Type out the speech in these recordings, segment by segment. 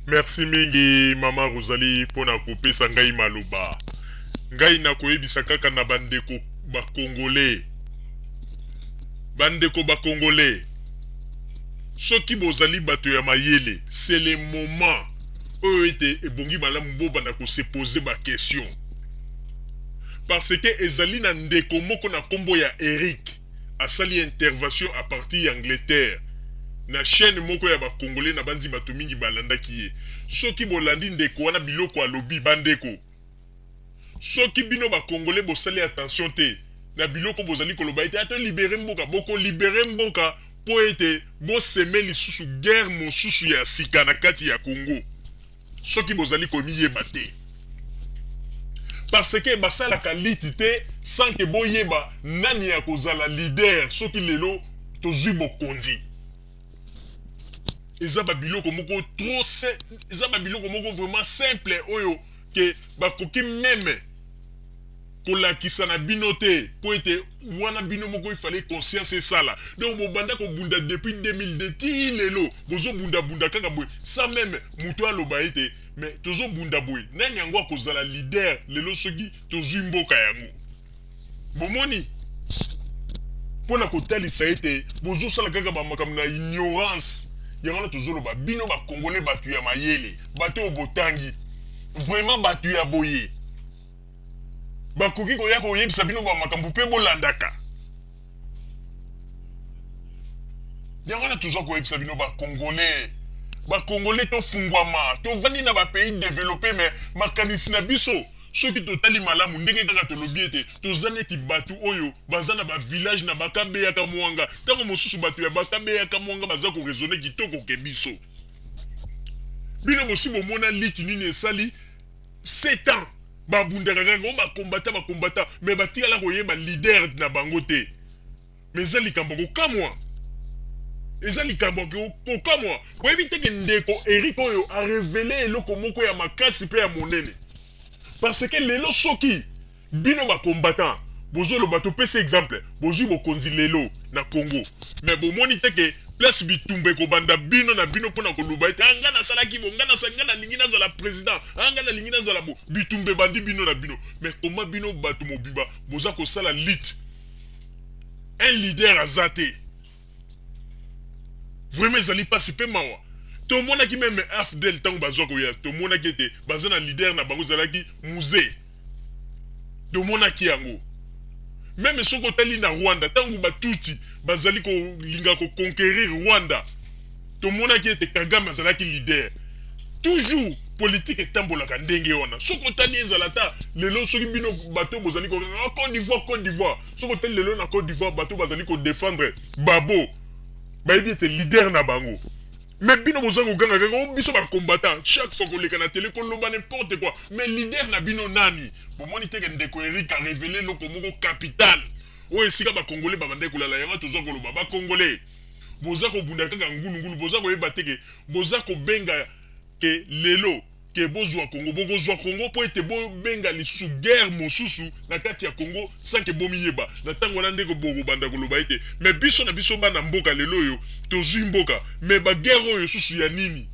Merci mingi mama Rosalie mpo na kopesa ngai maloba. Ngai nakoyebisa kaka na bandeko ba Congolais, bandeko ba Congolais, soki bozali bato ya mayele, c'est le moment oyo ete ebongi malamu bobanda ko se poser ba questions, parce que ezali na ndeko moko na kombo ya Eric asali intervention à partir ya Angleterre na chaîne moko ya ba Congolais, na banzi bato mingi balandaki ye. Soki bolandi ndeko wana biloko alobi, bandeko, soki bino ba Congolais bosali attention te na biloko bozali koloba ete ata libere mboka, boko libere mboka mpo ete boseme lisusu guerre mosusu ya sika na kati ya Congo, soki bozali komiyeba te, parce que basalaka liti te sans que boyeba nani ya kozala leader. Soki lelo tozwi bokonzi, eza babiloko moko trop, eza babiloko moko vraiment simple oyo ke bakoki même kolakisa na bino te, mpo ete wana bino moko ifale conscience esala. Donc bobanda kobunda depuis 2002 ti lelo, bozobundabunda kaka boye sans même moto aloba ete mais tozobunda boye, nani yango akozala leader lelo soki tozwi mboka yango? Bomoni, mpona kotalisa ete bozosala kaka bamakambo na ignorance. Yango wana tozoloba, bino bakongole, bato ya mayele, bato oyo botangi vraiment, bato ya boye bakoki koya koyebisa bino bamakambo mpe bolandaka. Yango wana toza koyebisa bino bakongole, bakongole, tofungwama. Tovandi na bapays développé, mais makanisi na biso, soki totali malamu, ndenge kaka tolobi ete toza neti bato oyo baza na bavillage na bakabeyaka mwanga. Ntango mosusu bato ya bakabeyaka mwanga baza koraisonner kitoko ke biso. Bino bosi bomona liti nini esali 7 ans babundaka kaka oyo bakombata, bakombata, mais batikala koyeba leader na bango te? Mais eza likambo kokamwa, eza likambo kokamwa. Boyebi te ke ndeko Eric oyo arévéler eloko moko ya makasi mpe ya monene, parce que lelo soki bino bacombattant bozoloba, topesi exemple, bozwi bokonzi lelo na Congo, mais bomoni te ke place bitumba ekobanda bino na bino mpona koloba ete nga nasalaki bo, nga nga nalingi nazala président, nga nalingi nazala bo, bitumba ebandi bino na bino. Mais koma bino bato mobimba boza kosala lutte, un leader aza te. Vraiment ezali mpasi mpe mawa. Tomonaki même AFDL, ntango bazwa koya, tomonaki ete baza na leader na bango, ezalaki Mzee. Tomonaki yango même soki otali na Rwanda, ntango Batutsi bazali kolinga koconquérir Rwanda, tomonaki ete Kagame azalaki leader. Toujours politique etambolaka ndenge wana. Soki otali, ezala ata lelo, soki bino bato bozali ko Côte d'Ivoire, Côte d'Ivoire, soki otali lelo na Côte d'Ivoire, bato bazali kodéfendre Gbagbo, bayebi ete leader na bango. Mais bino boza koganga kaka o biso bacombattant, chaque fois koleka na télé koloba n'importe quoi, mais leader na bino nani? Bomoni te ke ndeko Eric arévéler eloko moko capital oyo esika bakongole babandaki kolala? Yango toza koloba, bakongole, boza kobunda kaka ngulungulu, boza koyeba te ke boza kobenga ke lelo ke bozwa Congo, bokozwa Congo mpo ete bobenga lisusu guerre mosusu na kati ya Congo sans ke bomiyeba. Na ntango wana ndenge bokobanda koloba ete mais biso na biso bana mboka lelo oyo tozwi mboka, mais baguerre oyo susu ya nini?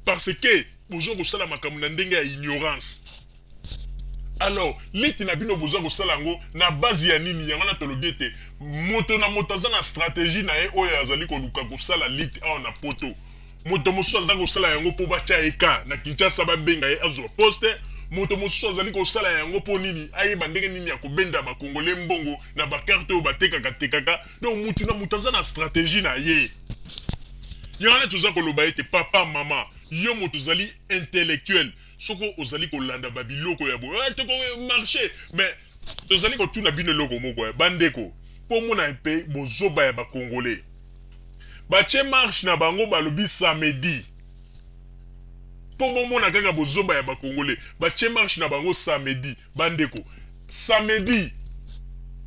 Parce que boza kosala makambo na ndenge ya ignorance. Alors liti na bino boza kosala yango na base ya nini? Yango wana tolobi ete moto na moto aza na stratégie na ye oyo azali koluka kosala liti awa na Poto. Moto mosusu aza kosala yango mpo batya ye ka na Kinshasa, babenga ye azwa poste. Moto mosusu azali kosala yango mpo nini? Ayeba ndenge nini ya kobenda bakongole mbongo na bacarte oyo batekaka tekaka. Donc mutu na moto aza na stratégie na ye. Yango wana toza koloba ete papa, mama, yo moto ozali intellectuel, soki ozali kolanda babiloko ya boye, toko marché, mais tozali kotuna bino eloko moko ya bandeko, mpo mona mpe bozoba ya bakongole. Batie marche na bango, balobi samedi, mpo bomona kaka bozoba ya bakongole. Batie marche na bango samedi. Bandeko, samedi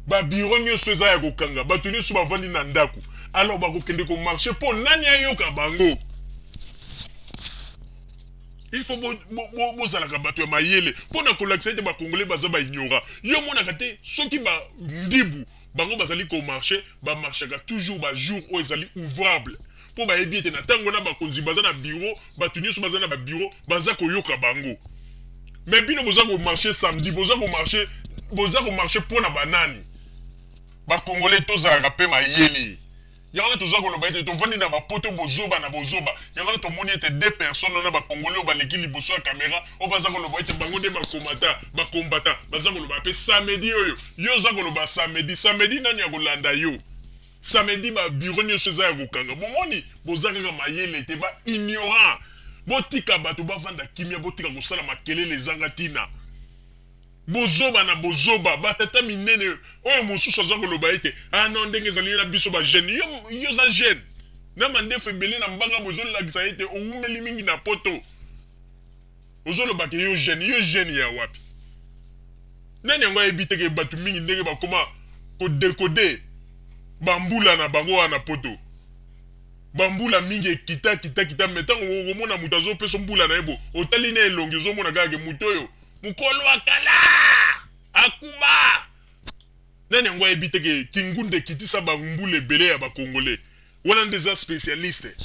babureau nyonso eza ya kokanga, bato nyonso bavandi na ndako. Alors bakokende komarcher mpo nani ayoka bango? Il faut bozalaka bato ya mayele mpo na kolakisa ete bakongole baza baignorant. Yo omonaka te, soki bandibu bango bazali komarcher, bamarchaka toujours bajour oyo ezali ouvrable. Mpo bayebi ete na ntango wana bakonzi baza na bureau, bato nyonso baza na babureau, baza koyoka bango. Mais bino boza komarcher samedi, boza komarcher mpo na banani? Bakongolais, tozalaka mpe mayele. Yango wana toza koloba ete tovandi na bapoto, bozoba na bozoba. Yango wana tomoni ete deux personnes wana, bakongolais oyo baleki liboso ya caméra, oyo baza koloba ete bango nde bakomata bakombata, baza koloba mpe samedi oyo. Yo oza koloba samedi, samedi, nani ya kolanda yo samedi? Babureau nyonso eza ya kokanga. Bomoni, boza kaka mayele te, baignorant. Botika bato bavanda kimia, botika kosala makelele ezanga ntina. Bozoba na bozoba, batata minene oyo mosusu aza koloba ete ah non, ndenge ezali na biso bajeune. Yo, yo oza jeune na mandefu ebele na mbanga, bozolakisa ete owumeli mingi na poto. Ozolobaka yo jeune, yo jeune ya wapi? Nani yango ayebi teke bato mingi ndenge bakoma kodécoder bambula na bango wana poto, bambula mingi ekita kita kita. Mais ntango okomona moto azopesa mbula na ye, bo otali na elongi, ozomona kaka ke moto oyo mokolo akala akuba. Nani yango ayebi teke kingunda ekitisa bambula ebele ya bakongolais? Wana nde eza spécialiste.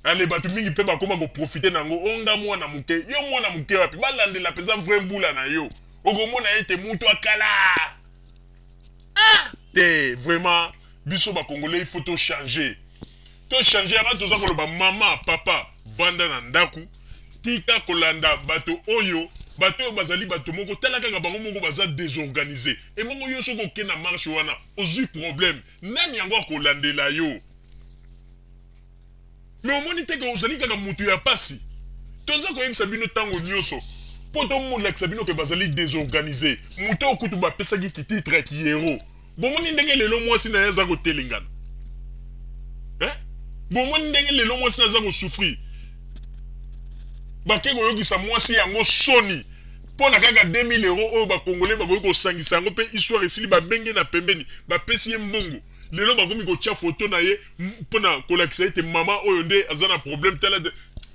Ale, bato mingi mpe bakóma koprofiter na yango. Onga mwana moke, yo mwana moke wapi? Balandela mpenza vrai mbula na yo, okomona ete mutu akala. Ah te, vraiment, biso bakongolais, il faut tochanger, tochanger. Yango toza koloba, mama, papa, vanda na ndako, tika kolanda bato oyo. Bato oyo bazali bato moko, tala kaka bango moko baza désorganisé. Ebongo yo soki okende na marche wana, ozwi problème, nani yango akolandela yo? Mais omoni teke ozali kaka motu ya pasi. Toza koyebisa bino ntango nyonso mpo tomolakisa bino ke bazali désorganisé. Moto oyo kutu bapesaki kititre ya kihéros, bomoni ndenge lelo mwasi na ye aza kotelengana, eh? Bomoni ndenge lelo mwasi na aza kosouffrir. Bake koyokisa mwasi yango soni mpo na kaka 2000 euro oyo bakongolais bakoki kosangisa yango mpe histoire esili. Babenge na pembeni, bapesi ye mbongo. Lelo bakomi kotia foto na ye mpona kolakisa ete mama oyo nde aza na problème. Tala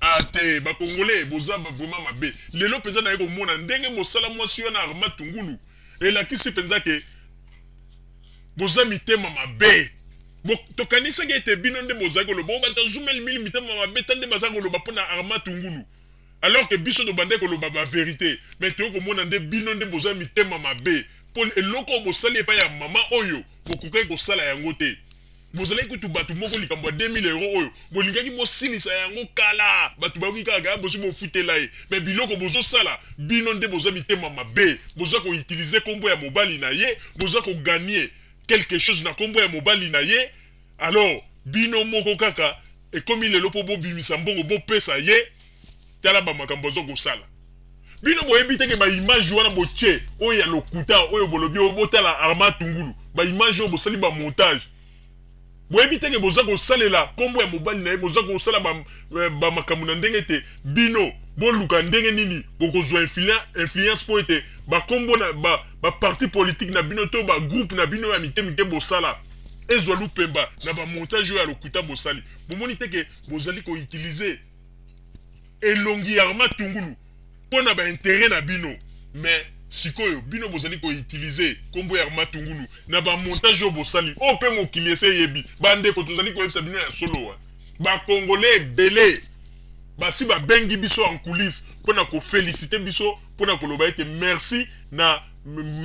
ah te, bakongolais boza vraiment mabe. Lelo mpenza naye komona ndenge bosala mwasi wana Arma Tungulu, elakisi mpenza ke boza mitema mabe. Tokanisaki ete bino nde bozali koloba oyo bato azumeli mili mitema mabe ta nde baza koloba mpona Arma Tungulu, alors que biso tobandaki koloba bavérité. Mais toyei komona nde bino nde boza mitema mabe, mpo eloko oyo bosali epai ya mama oyo, bokokaki kosala yango te. Bozalaki kutu bato moko, likambo ya 2000 euro oyo bolingaki bosilisa yango kala. Bato bayoki kaka bosi bofutela ye. Mais biloko bozosala, bino nde boza mitema mabe. Boza koutiliser nkombo ya mobali na ye, boza kogagner quelque chose na nkombo ya mobali na ye. Alors bino moko kaka ekomi lelo mpo bobimisa mbongo bopesa ye. Tala bamakambo aza kosala. Bino boyebi teke baimage wana botie oyo ya lokuta, oyo bolobi oyo botala Arma Tungulu, baimage oyo bosali, bamontage, boyebi teke boza kosalela nkombo ya mobali na ye? Boza kosala bamakambo na ndenge ete bino boluka ndenge nini bokozwa influence mpo ete bakombo na baparti politique na bino to bagroupe na bino ya mike mike bosala ezwa lupemba na bamontage oyo ya lokuta bosali. Bomoni teke bozali koutiliser elongi ya Arma Tungulu mpo na baintérêt na bino. Mais sikoyo bino bozali koutiliser nkombo ya Arma Tungulu na bamontage oyo bosali, oyo mpe mokili ese eyebi. Bandeko, tozali koyebisa bino ya solo wa bakongolais ebele basi babengi biso en coulisse mpona koféliciter biso, mpona koloba ete merci na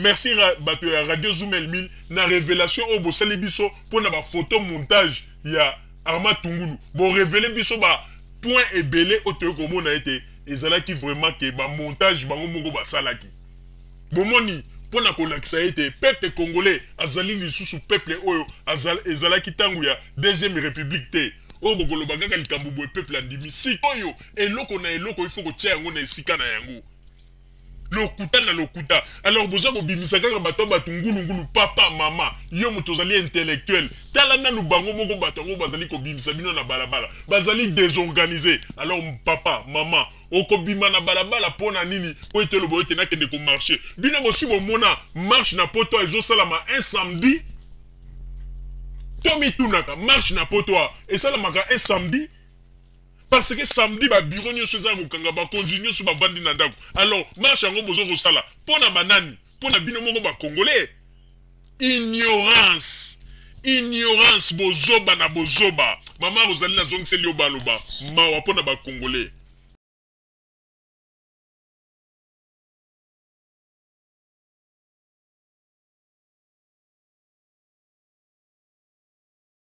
merci bato ya Radio Zoom El 1000 na révélation oyo bosali biso mpona bafoto montage ya Arma Tungulu. Borévéler biso ba point ebele oyo toyei komona ete ezalaki vraiment ke bamontage bango moko basalaki. Bomoni, mpona kolakisa ete peuple congolais azali lisusu peuple oyo ezalaki ntango ya deuxième république te, oyo bokoloba kaka likambo boye, peuple andimi. Sikoyo eloko na eloko, il faut kotia yango na esika na yango. Lokuta na lokuta. Alors boza kobimisa kaka bato ya bato ngulungulu. Papa, mama, yo moto ozali intellectuel, tala nanu bango moko. Bato yango bazali kobimisa bino na balabala, bazali désorganisé. Alors papa, mama, okobima na balabala mpo na nini? Po ete oloba ete nakende komarcher. Bino bosi bomona marche na poto ezosalama un samedi? To mitunaka, marche na poto esalamaka un samedi? Parce que samedi babureau nyonso eza kokanga, bakonzi nyonso bavandi na ndako. Alors marche yango bozo kosala mpo na banani? Mpo na bino moko bakongolais? Ignorance. Ignorance, bozoba na bozoba. Mama Rosalie, nazongiseli yo baloba mawa mpo na bacongolais.